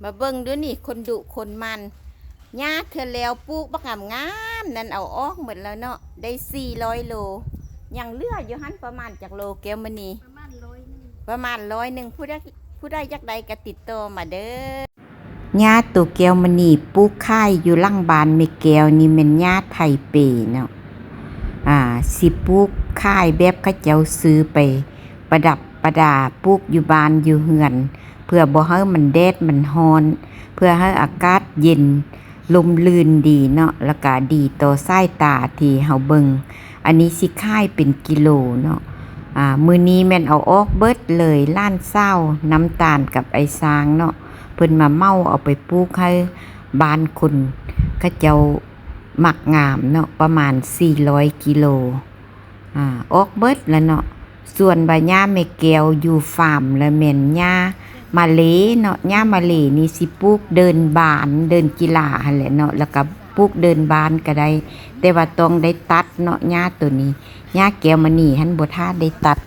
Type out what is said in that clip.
ມາເບິ່ງດູນີ້ ຄົນດຸຄົນໝັ່ນ ຫຍ້າເທື່ອແລ້ວປູກບັກງາມໆນັ້ນ ເອົາອອກໝົດແລ້ວເນາະ ໄດ້ສີ່ຮ້ອຍໂລ ຍັງເຫຼືອຢູ່ຫັ້ນປະມານຈັກໂລ ແກ້ວມະນີ? ປະມານຮ້ອຍໜຶ່ງ ປະມານຮ້ອຍໜຶ່ງ ຜູ້ໃດ ຜູ້ໃດຢາກໄດ້ກໍຕິດຕໍ່ມາເດີ. ຫຍ້າໂຕແກ້ວມະນີປູກຂາຍຢູ່ຫຼັງບ້ານແມ່ແກ້ວນີ້ແມ່ນຫຍ້າໄທເປເນາະ ອາ ຊິປູກຂາຍແບບເຂົາເຈົ້າຊື້ໄປປະດັບປະດາ ປູກຢູ່ບ້ານຢູ່ເຮືອນ ເພື່ອບໍ່ໃຫ້ມັນແດດມັນຮ້ອນ ເພື່ອໃຫ້ອາກາດເຢັນ ລົມລື່ນດີເນາະ ແລ້ວກະດີຕໍ່ສາຍຕາທີ່ເຮົາເບິ່ງ. ອັນນີ້ຊິຂາຍເປັນກິໂລເນາະ ອາ ມື້ນີ້ແມ່ນເອົາອອກເບິດເລີຍ ຫຼານສາວນ້ຳຕານກັບອ້າຍຊ້າງເນາະ ເພິ່ນມາເໝົາເອົາໄປປູກໃຫ້ບ້ານຄົນເຂົາເຈົ້າມັກງາມເນາະ ປະມານສີ່ຮ້ອຍກິໂລ ອາ ອອກເບິດລະເນາະ. ສ່ວນວ່າຫຍ້າແມ່ແກ້ວຢູ່ຟາມລະແມ່ນຫຍ້າມາເລເນາະ ຫຍ້າມາເລນີ້ຊິປູກເດີ່ນບານ ເດີ່ນກິລາຫັ້ນແຫຼະເນາະ ແລ້ວກະປູກເດີ່ນບ້ານກະໄດ້ ແຕ່ວ່າຕ້ອງໄດ້ຕັດເນາະ ຫຍ້າໂຕນີ້ ຫຍ້າແກ້ວມະນີຫັ້ນບໍ່ຖ້າໄດ້ຕັດ